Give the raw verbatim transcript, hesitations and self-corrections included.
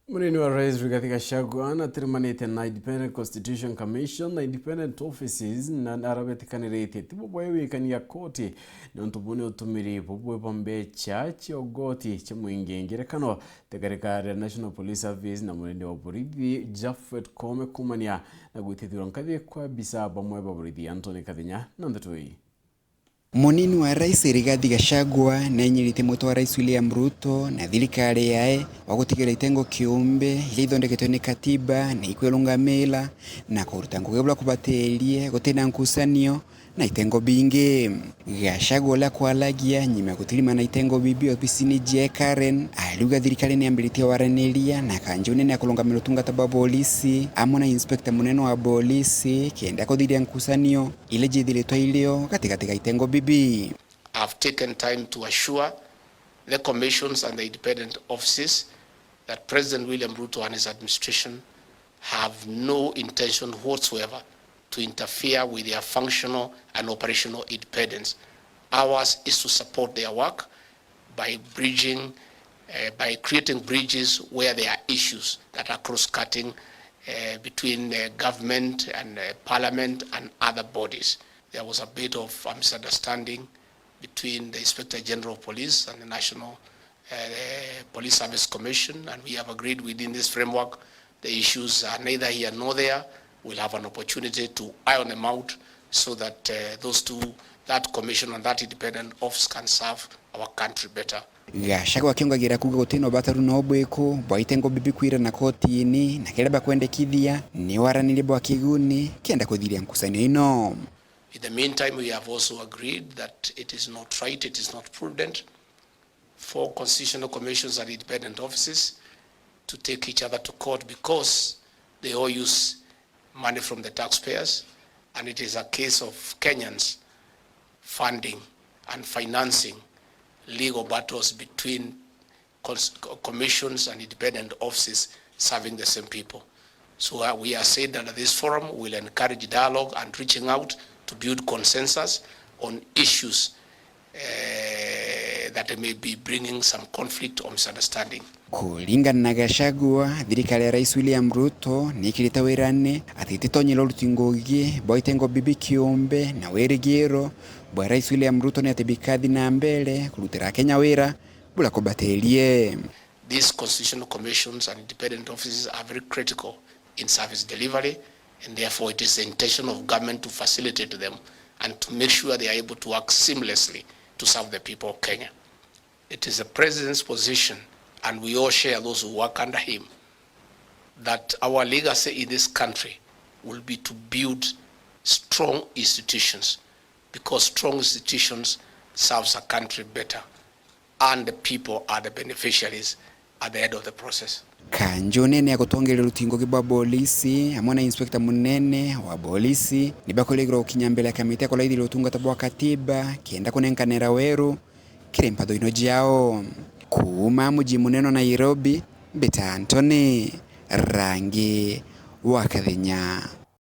Munini wa Rais Rigathi Gachagua natirimanite na Independent Constitution Commission na Independent Offices, na arabetikaniritie tibo bwewikania koti, niuntu buu ni utumiri bubwe bwa mbecha cia ugoti cia mwingi. Ngerekano, tekarikari ya National Police Service na munini wa borithi Japhet Koome kuumania na gwitithirwa nkathi kwa abisa bamwe ba borithi. Anthony Kathinya na ndeto ii. Munini wa Rais Rigathi Gachagua nenyirite mwito wa Rais William Ruto na thirikari yae wa gutigira itengo kiumbe iria ithondeketwe ni katiba na ikwirungamira na kuruta ngugi bwa kubateria gutina nkucanio na itengo bingi. Gachagua uria kwaragia nyuma ya gutirima na itengo bibi obisini cia Karen, ariuga thirikari ni yambiritie waraniria na kanji unene ya kurungamira utungata bwa bolisi amwe na inspector munene wa bolisi kenda kuthiria nkucanio iria ciithiritwe irio gatigati ga itengo bibi. I've taken time to assure the commissions and the independent offices that President William Ruto and his administration have no intention whatsoever to interfere with their functional and operational independence. Ours is to support their work by bridging, uh, by creating bridges where there are issues that are cross-cutting, uh, between, uh, government and, uh, parliament and other bodies. There was a bit of a misunderstanding between the Inspector General of Police and the National, uh, Police Service Commission, and we have agreed within this framework the issues are neither here nor there. We'll have an opportunity to iron them out so that, uh, those two, that commission and that independent office can serve our country better. Gachagua akiongagirira kuuga gutina ubataru no bwiku bwa itengo bibi kwirana kotini, na kiria bakwendekithia ni waraniria bwa kiguni kenda kuthiria nkucanio ino. In the meantime, we have also agreed that it is not right, it is not prudent for constitutional commissions and independent offices to take each other to court because they all use money from the taxpayers, and it is a case of Kenyans funding and financing legal battles between cons-, co-, commissions and independent offices serving the same people. So, uh, we are saying that at this forum, we'll encourage dialogue and reaching out to build consensus on issues, eh, that may be bringing some conflict or misunderstanding. Kuringana na Gachagua, thirikari ya Rais William Ruto ni ikirite wirane ati ititonyera uruti ngugi bwa itengo bibi kiumbe, na wirigiro bwa Rais William Ruto ni ati bikathi na mbere kurutira Akenya wira buria kubaterie. These constitutional commissions and independent offices are very critical in service delivery, and therefore it is the intention of government to facilitate them and to make sure they are able to work seamlessly to serve the people of Kenya. It is the president's position, and we all share those who work under him, that our legacy in this country will be to build strong institutions, because strong institutions serves a country better and the people are the beneficiaries at the end of the process. Kanji unene ya gutongeria uruti ngugi bwa bolisi amwe na inspector munene wa bolisi ni bakwirigirwa gukinya mbere ya kamiti ya kuraithira utungata bwa katiba kenda kunenkanira weru kiri mpatho ino ciao. Kuuma mucii munene wa Nairobi, mbita Anthony Rangi wa Kathenya.